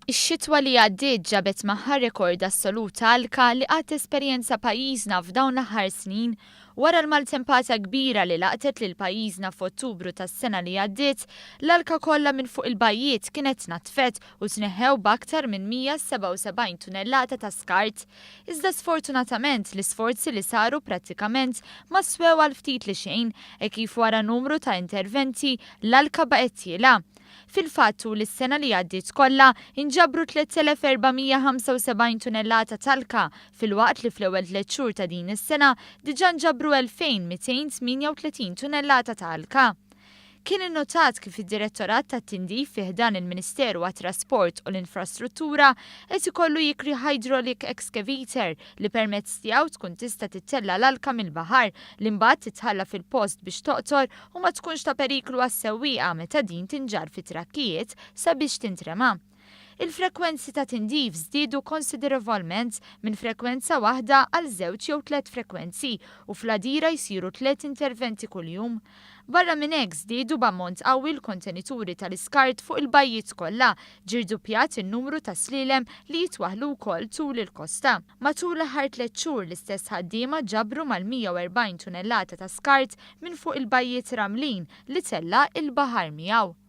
Ix-xitwa li għaddiet ġabet magħha rekord assolut ta' alka li qatt esperjenza pajjiżna f'dawn l-aħħar snin. Wara l-maltempata kbira li laqtet lil pajjiżna f'Ottubru tas-sena li għaddiet, l-alka kollha minn fuq il-bajjiet kienet tnaddfet u tneħħew b'aktar minn 177 tunellata ta' skart. Iżda sfortunatament l-isforzi li saru prattikament ma swew għal ftit li xejn hekk kif wara numru ta' interventi l-alka baqgħet tiela'. Fil-fatt, tul is-sena li għaddiet kollha, inġabru 3,475 tunellata t'alka, filwaqt li fl-ewwel tliet xhur ta' din is-sena diġà nġabru 2,238 tunellata ta' alka. Kien innotat kif id-Direttorat tat-Tindif fi ħdan il-Ministeru għat-Trasport u l-Infrastruttura qed ikollu jikri hydraulic excavator li permezz tiegħu tkun tista' tittella' l-alka mill-baħar li mbagħad titħalla fil-post biex toqtor u ma tkunx ta' periklu għas-sewwieqa meta din tinġarr fi trakkijiet sabiex tintrema. Il-frekwenzi ta' tindif żdiedu konsiderevolment minn frekwenza waħda għal żewġ jew tlett frekwenzi u fl-Għadira jsiru tlett interventi kuljum. Barra minn hekk żdiedu b'ammont qawwi l-kontenituri tal-iskart fuq il-bajjiet kollha, ġie rduppjat in-numru ta' slielem li jitwaħħlu wkoll tul il-kosta. Matul l-aħħar tlett xhur l-istess ħaddiema ġabru mal-140 tunellata ta' skart minn fuq il-bajjiet ramlin li tella' il-baħar miegħu.